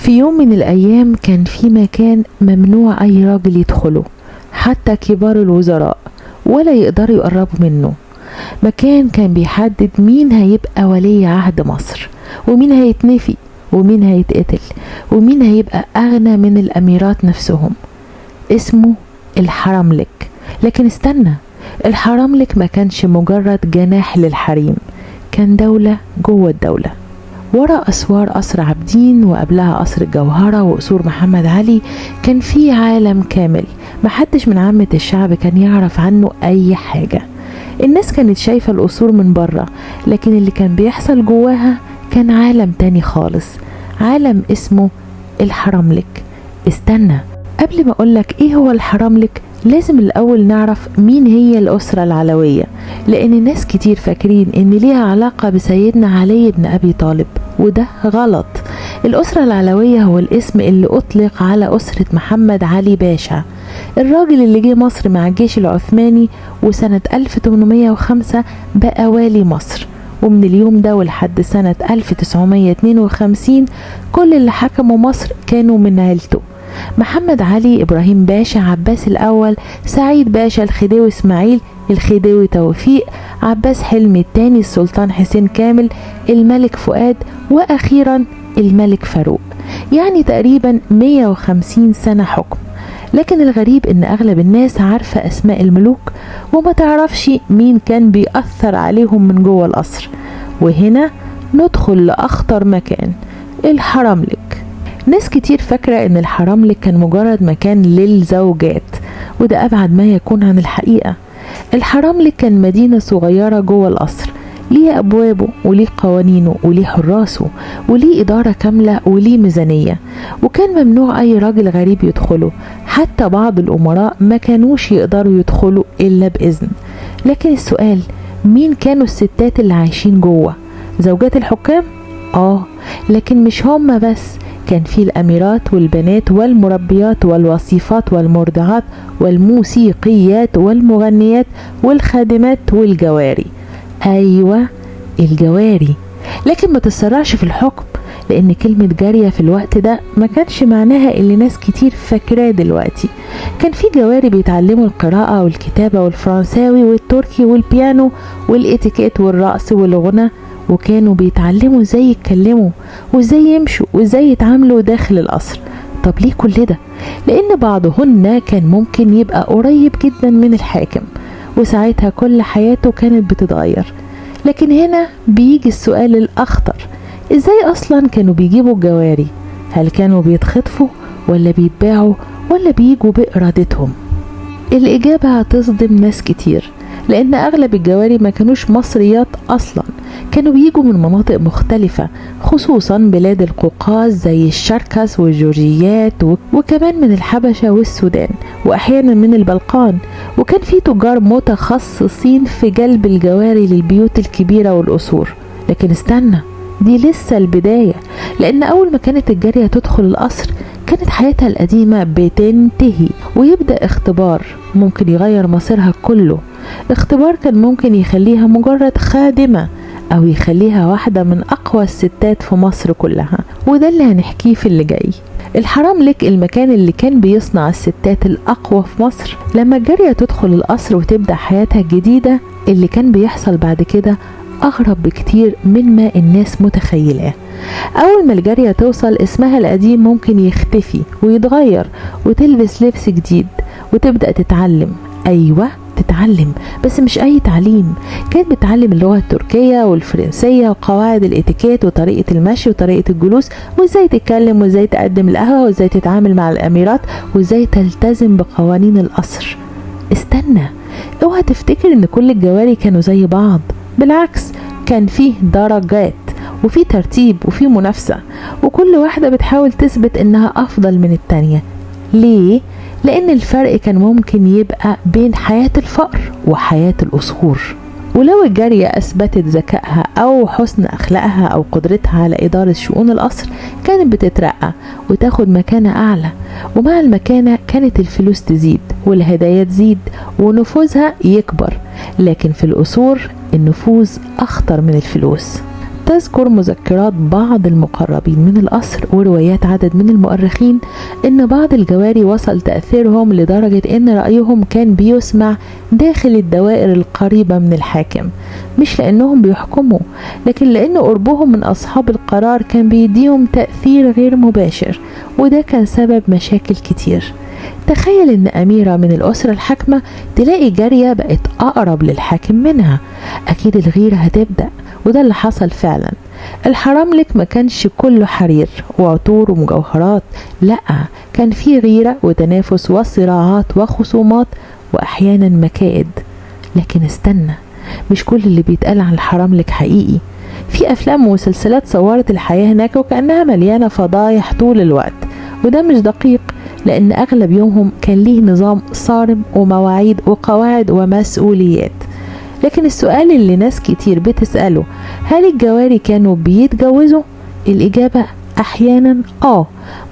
في يوم من الأيام كان في مكان ممنوع أي راجل يدخله، حتى كبار الوزراء، ولا يقدروا يقربوا منه. مكان كان بيحدد مين هيبقى ولي عهد مصر، ومين هيتنفي، ومين هيتقتل، ومين هيبقى أغنى من الأميرات نفسهم. اسمه الحرملك. لكن استنى، الحرملك ما كانش مجرد جناح للحريم، كان دولة جوه الدولة. ورا أسوار قصر عابدين وقبلها قصر الجوهرة وقصور محمد علي كان في عالم كامل محدش من عامة الشعب كان يعرف عنه أي حاجة. الناس كانت شايفة القصور من بره، لكن اللي كان بيحصل جواها كان عالم تاني خالص، عالم اسمه الحرملك. استنى، قبل ما أقولك إيه هو الحرملك لازم الأول نعرف مين هي الأسرة العلوية، لأن ناس كتير فاكرين إن ليها علاقة بسيدنا علي بن أبي طالب، وده غلط. الأسرة العلوية هو الاسم اللي أطلق على أسرة محمد علي باشا، الراجل اللي جه مصر مع الجيش العثماني وسنة 1805 بقى والي مصر. ومن اليوم ده ولحد سنة 1952 كل اللي حكموا مصر كانوا من عيلته: محمد علي، إبراهيم باشا، عباس الأول، سعيد باشا، الخديوي إسماعيل، الخديوي توفيق، عباس حلمي الثاني، السلطان حسين كامل، الملك فؤاد، وأخيرا الملك فاروق. يعني تقريبا 150 سنة حكم. لكن الغريب إن أغلب الناس عارفة أسماء الملوك وما تعرفش مين كان بيأثر عليهم من جوه القصر. وهنا ندخل لأخطر مكان، الحرملك. ناس كتير فاكرة ان الحرملك كان مجرد مكان للزوجات، وده أبعد ما يكون عن الحقيقة. الحرملك كان مدينة صغيرة جوه القصر، ليه أبوابه وليه قوانينه وليه حراسه وليه إدارة كاملة وليه ميزانية، وكان ممنوع أي راجل غريب يدخله. حتى بعض الأمراء ما كانوش يقدروا يدخلوا إلا بإذن. لكن السؤال، مين كانوا الستات اللي عايشين جوه؟ زوجات الحكام؟ لكن مش هما بس، كان في الأميرات والبنات والمربيات والوصيفات والمرضعات والموسيقيات والمغنيات والخادمات والجواري. أيوة الجواري. لكن ما تسرعش في الحكم، لأن كلمة جارية في الوقت ده ما كانش معناها اللي ناس كتير فاكراه دلوقتي. كان في جواري بيتعلموا القراءة والكتابة والفرنساوي والتركي والبيانو والإتيكيت والرقص والغنى، وكانوا بيتعلموا ازاي يتكلموا وازاي يمشوا وازاي يتعاملوا داخل القصر. طب ليه كل ده؟ لان بعضهن كان ممكن يبقى قريب جدا من الحاكم، وساعتها كل حياته كانت بتتغير. لكن هنا بيجي السؤال الاخطر، ازاي اصلا كانوا بيجيبوا الجواري؟ هل كانوا بيتخطفوا ولا بيتباعوا ولا بيجوا بإرادتهم؟ الإجابة هتصدم ناس كتير، لأن أغلب الجواري ما كانوش مصريات أصلا، كانوا بيجوا من مناطق مختلفة، خصوصا بلاد القوقاز زي الشركس والجورجيات، وكمان من الحبشة والسودان، وأحيانا من البلقان. وكان في تجار متخصصين في جلب الجواري للبيوت الكبيرة والقصور. لكن استنى، دي لسه البداية، لأن أول ما كانت الجارية تدخل القصر كانت حياتها القديمة بتنتهي، ويبدأ اختبار ممكن يغير مصيرها كله. اختبار كان ممكن يخليها مجرد خادمة أو يخليها واحدة من أقوى الستات في مصر كلها، وده اللي هنحكيه في اللي جاي. الحرملك المكان اللي كان بيصنع الستات الأقوى في مصر. لما الجارية تدخل القصر وتبدأ حياتها الجديدة، اللي كان بيحصل بعد كده أغرب بكتير من ما الناس متخيلاه. أول ما الجارية توصل اسمها القديم ممكن يختفي ويتغير، وتلبس لبس جديد وتبدأ تتعلم. أيوة تتعلم، بس مش أي تعليم. كانت بتعلم اللغة التركية والفرنسية وقواعد الاتيكيت وطريقة المشي وطريقة الجلوس، وازاي تتكلم وازاي تقدم القهوة وازاي تتعامل مع الأميرات وازاي تلتزم بقوانين القصر. استنى، اوعى تفتكر ان كل الجواري كانوا زي بعض، بالعكس كان فيه درجات وفي ترتيب وفي منافسة، وكل واحدة بتحاول تثبت انها افضل من التانية. ليه؟ لان الفرق كان ممكن يبقى بين حياة الفقر وحياة القصور. ولو الجارية أثبتت ذكائها أو حسن أخلاقها أو قدرتها على إدارة شؤون القصر كانت بتترقى وتاخد مكانة أعلى، ومع المكانة كانت الفلوس تزيد والهدايا تزيد ونفوذها يكبر. لكن في القصور النفوذ أخطر من الفلوس. تذكر مذكرات بعض المقربين من القصر وروايات عدد من المؤرخين إن بعض الجواري وصل تأثيرهم لدرجة إن رأيهم كان بيسمع داخل الدوائر القريبة من الحاكم، مش لأنهم بيحكموا، لكن لأن قربهم من أصحاب القرار كان بيديهم تأثير غير مباشر، وده كان سبب مشاكل كتير. تخيل إن أميرة من الأسرة الحاكمة تلاقي جارية بقت أقرب للحاكم منها، أكيد الغيرة هتبدأ، وده اللي حصل فعلا. الحرملك ما كانش كله حرير وعطور ومجوهرات، لأ، كان فيه غيرة وتنافس وصراعات وخصومات وأحيانا مكائد. لكن استنى، مش كل اللي بيتقال عن الحرملك حقيقي. في أفلام ومسلسلات صورت الحياة هناك وكأنها مليانة فضايح طول الوقت، وده مش دقيق، لأن أغلب يومهم كان ليه نظام صارم ومواعيد وقواعد ومسؤوليات. لكن السؤال اللي ناس كتير بتسأله، هل الجواري كانوا بيتجوزوا؟ الإجابة أحيانا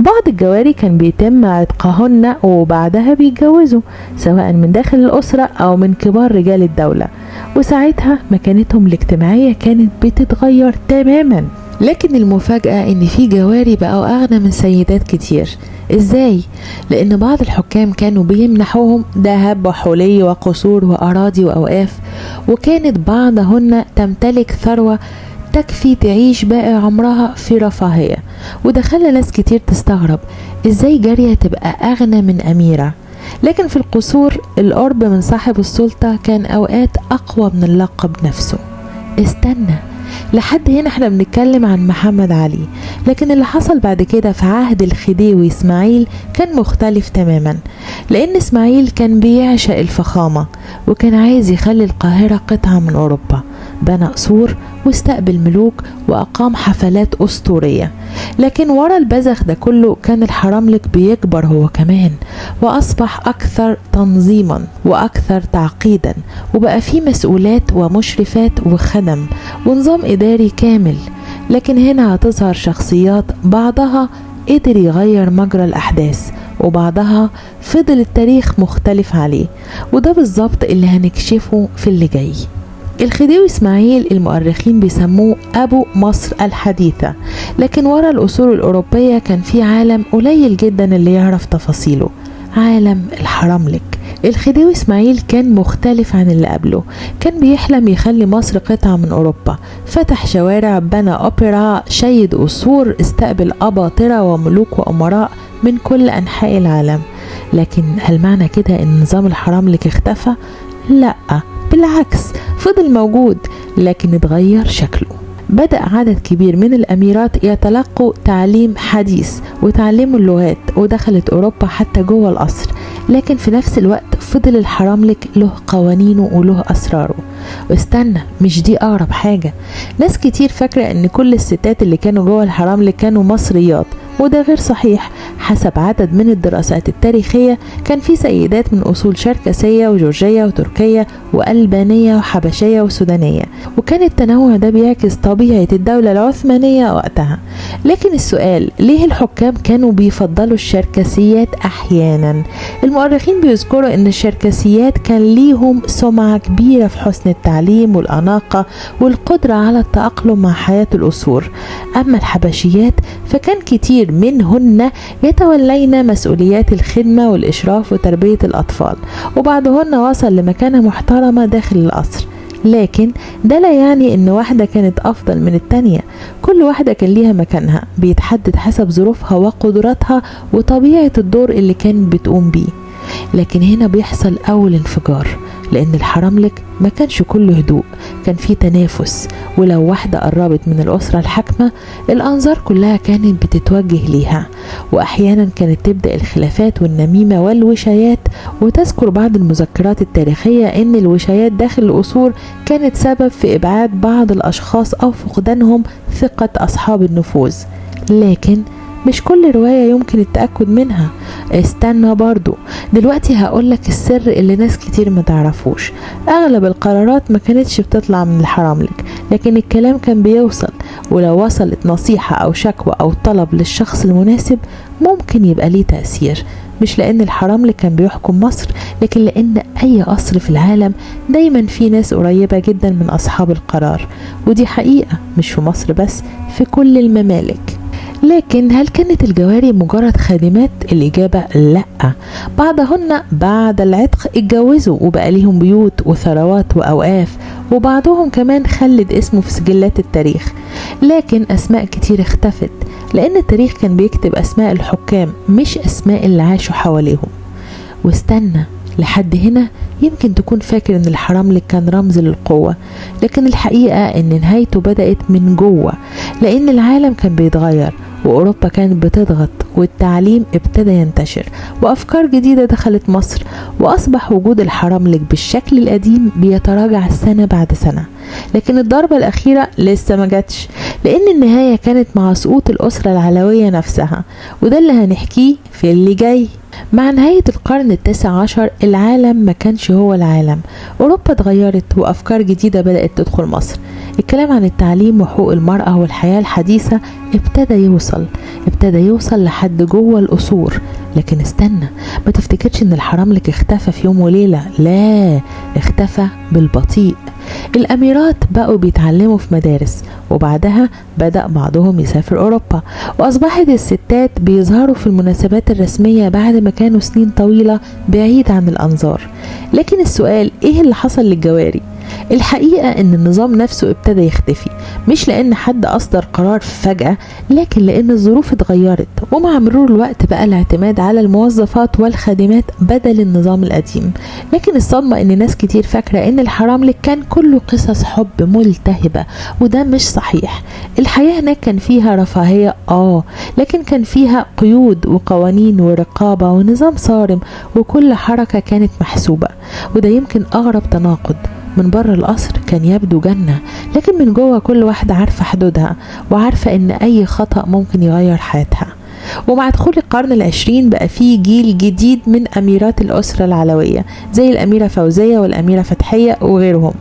بعض الجواري كان بيتم عتقهن وبعدها بيتجوزوا، سواء من داخل الأسرة أو من كبار رجال الدولة، وساعتها مكانتهم الاجتماعية كانت بتتغير تماما. لكن المفاجأة إن في جواري بقوا أغنى من سيدات كتير. إزاي؟ لأن بعض الحكام كانوا بيمنحوهم ذهب وحلي وقصور وأراضي وأوقاف، وكانت بعضهن تمتلك ثروة تكفي تعيش باقي عمرها في رفاهية. وده خلى ناس كتير تستغرب، إزاي جارية تبقى أغنى من أميرة؟ لكن في القصور القرب من صاحب السلطة كان أوقات أقوى من اللقب نفسه. استنى، لحد هنا احنا بنتكلم عن محمد علي، لكن اللي حصل بعد كده في عهد الخديوي اسماعيل كان مختلف تماما، لان اسماعيل كان بيعشق الفخامة وكان عايز يخلي القاهرة قطعة من اوروبا. بنى قصور واستقبل ملوك واقام حفلات اسطورية. لكن ورا البذخ ده كله كان الحرملك بيكبر هو كمان، واصبح اكثر تنظيما واكثر تعقيدا، وبقى فيه مسؤولات ومشرفات وخدم ونظام اداري كامل. لكن هنا هتظهر شخصيات بعضها قدر يغير مجرى الاحداث، وبعضها فضل التاريخ مختلف عليه، وده بالظبط اللي هنكشفه في اللي جاي. الخديوي اسماعيل المؤرخين بيسموه أبو مصر الحديثة، لكن ورا الأصول الأوروبية كان في عالم قليل جدا اللي يعرف تفاصيله، عالم الحرملك. الخديوي اسماعيل كان مختلف عن اللي قبله، كان بيحلم يخلي مصر قطعة من أوروبا. فتح شوارع، بنى أوبرا، شيد قصور، استقبل أباطرة وملوك وأمراء من كل أنحاء العالم. لكن هل معنى كده إن نظام الحرملك اختفى؟ لا، بالعكس، فضل موجود لكن اتغير شكله. بدأ عدد كبير من الأميرات يتلقوا تعليم حديث وتعلموا اللغات، ودخلت أوروبا حتى جوه القصر. لكن في نفس الوقت فضل الحرملك له قوانينه وله أسراره. واستنى، مش دي أقرب حاجة. ناس كتير فاكرة أن كل الستات اللي كانوا جوه الحرملك كانوا مصريات، وده غير صحيح. حسب عدد من الدراسات التاريخية كان في سيدات من أصول شركسية وجورجية وتركية وألبانية وحبشية وسودانية، وكان التنوع ده بيعكس طبيعة الدولة العثمانية وقتها. لكن السؤال، ليه الحكام كانوا بيفضلوا الشركسيات أحيانا؟ المؤرخين بيذكروا أن الشركسيات كان ليهم سمعة كبيرة في حسن التعليم والأناقة والقدرة على التأقلم مع حياة الأسور. أما الحبشيات فكان كتير منهن يتولين مسؤوليات الخدمة والإشراف وتربية الأطفال، وبعضهن وصل لمكانة محترمة داخل القصر. لكن ده لا يعني ان واحدة كانت افضل من التانية، كل واحدة كان ليها مكانها بيتحدد حسب ظروفها وقدراتها وطبيعة الدور اللي كانت بتقوم بيه. لكن هنا بيحصل اول انفجار، لان الحرملك ما كانش كله هدوء، كان فيه تنافس، ولو واحدة قربت من الأسرة الحاكمة الأنظار كلها كانت بتتوجه ليها، وأحيانا كانت تبدأ الخلافات والنميمة والوشايات. وتذكر بعض المذكرات التاريخية أن الوشايات داخل القصور كانت سبب في إبعاد بعض الأشخاص أو فقدانهم ثقة أصحاب النفوذ. لكن مش كل رواية يمكن التأكد منها. استنى برضو، دلوقتي هقولك السر اللي ناس كتير ما تعرفوش. اغلب القرارات ما كانتش بتطلع من الحرملك، لكن الكلام كان بيوصل، ولو وصلت نصيحة او شكوى او طلب للشخص المناسب ممكن يبقى ليه تأثير، مش لأن الحرملك كان بيحكم مصر، لكن لأن أي قصر في العالم دايما في ناس قريبة جدا من أصحاب القرار، ودي حقيقة مش في مصر بس، في كل الممالك. لكن هل كانت الجواري مجرد خادمات؟ الإجابة لأ. بعضهن بعد العتق اتجوزوا وبقى ليهم بيوت وثروات وأوقاف، وبعضهم كمان خلد اسمه في سجلات التاريخ. لكن أسماء كتير اختفت، لأن التاريخ كان بيكتب أسماء الحكام مش أسماء اللي عاشوا حواليهم. واستنى لحد هنا، يمكن تكون فاكر ان الحرملك كان رمز للقوة، لكن الحقيقة ان نهايته بدأت من جوه، لان العالم كان بيتغير وأوروبا كانت بتضغط، والتعليم ابتدى ينتشر، وأفكار جديدة دخلت مصر، وأصبح وجود الحرملك بالشكل القديم بيتراجع سنة بعد سنة. لكن الضربة الأخيرة لسه ما جاتش، لأن النهاية كانت مع سقوط الأسرة العلوية نفسها، وده اللي هنحكيه في اللي جاي. مع نهاية القرن 19 العالم ما كانش هو العالم، أوروبا اتغيرت وأفكار جديدة بدأت تدخل مصر. الكلام عن التعليم وحقوق المرأة والحياة الحديثة ابتدى يوصل لحد جوه القصور. لكن استنى، ما تفتكرش ان الحرملك اختفى في يوم وليلة، لا، اختفى بالبطيء. الأميرات بقوا بيتعلموا في مدارس، وبعدها بدأ بعضهم يسافر أوروبا، وأصبحت الستات بيظهروا في المناسبات الرسمية بعد ما كانوا سنين طويلة بعيد عن الأنظار. لكن السؤال، إيه اللي حصل للجواري؟ الحقيقة ان النظام نفسه ابتدى يختفي، مش لان حد اصدر قرار فجأة، لكن لان الظروف اتغيرت، ومع مرور الوقت بقى الاعتماد على الموظفات والخادمات بدل النظام القديم. لكن الصدمة ان ناس كتير فاكرة ان الحرملك كان كله قصص حب ملتهبة، وده مش صحيح. الحياة هناك كان فيها رفاهية لكن كان فيها قيود وقوانين ورقابة ونظام صارم، وكل حركة كانت محسوبة. وده يمكن اغرب تناقض، من بره القصر كان يبدو جنة، لكن من جوه كل واحدة عارفة حدودها، وعارفة ان اي خطأ ممكن يغير حياتها. ومع دخول القرن 20 بقى فيه جيل جديد من أميرات الأسرة العلوية، زي الأميرة فوزية والأميرة فتحية وغيرهم.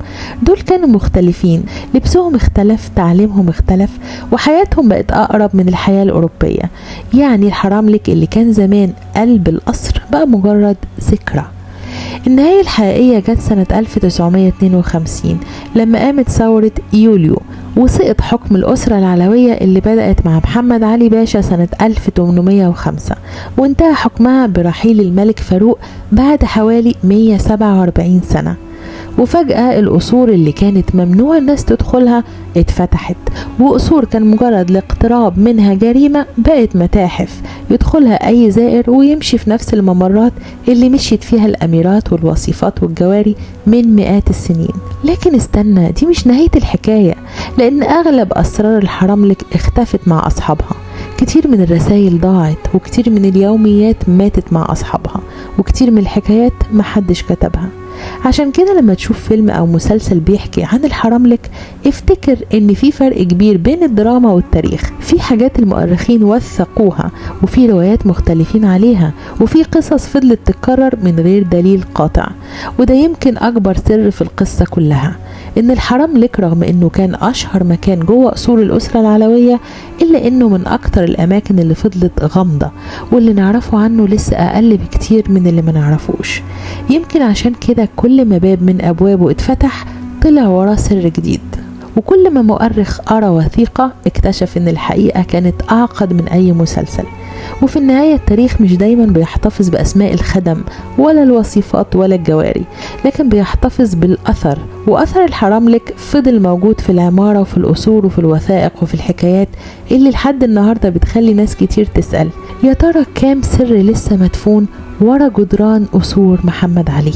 دول كانوا مختلفين، لبسهم اختلف، تعليمهم اختلف، وحياتهم بقت أقرب من الحياة الأوروبية. يعني الحرملك اللي كان زمان قلب القصر بقى مجرد ذكرى. النهاية الحقيقية جت سنة 1952 لما قامت ثورة يوليو، وسقط حكم الأسرة العلوية اللي بدأت مع محمد علي باشا سنة 1805، وانتهى حكمها برحيل الملك فاروق بعد حوالي 147 سنة. وفجأة القصور اللي كانت ممنوع الناس تدخلها اتفتحت، وقصور كان مجرد الاقتراب منها جريمة بقت متاحف يدخلها أي زائر ويمشي في نفس الممرات اللي مشيت فيها الأميرات والوصيفات والجواري من مئات السنين. لكن استنى، دي مش نهاية الحكاية، لأن أغلب أسرار الحرملك اختفت مع أصحابها. كتير من الرسائل ضاعت، وكتير من اليوميات ماتت مع أصحابها، وكتير من الحكايات محدش كتبها. عشان كده لما تشوف فيلم أو مسلسل بيحكي عن الحرملك، افتكر إن في فرق كبير بين الدراما والتاريخ. في حاجات المؤرخين وثقوها، وفي روايات مختلفين عليها، وفي قصص فضلت تتكرر من غير دليل قاطع. وده يمكن أكبر سر في القصة كلها، إن الحرملك رغم إنه كان أشهر مكان جوه قصور الأسرة العلوية، إلا إنه من أكتر الأماكن اللي فضلت غامضة، واللي نعرفه عنه لسه أقل بكتير من اللي ما نعرفوش. يمكن عشان كده كل ما باب من أبوابه اتفتح طلع وراه سر جديد، وكل ما مؤرخ قرأ وثيقة اكتشف إن الحقيقة كانت أعقد من أي مسلسل. وفي النهاية التاريخ مش دايما بيحتفظ بأسماء الخدم ولا الوصيفات ولا الجواري، لكن بيحتفظ بالأثر، وأثر الحرملك فضل موجود في العمارة وفي القصور وفي الوثائق وفي الحكايات اللي لحد النهاردة بتخلي ناس كتير تسأل، يا ترى كام سر لسه مدفون ورا جدران قصور محمد علي؟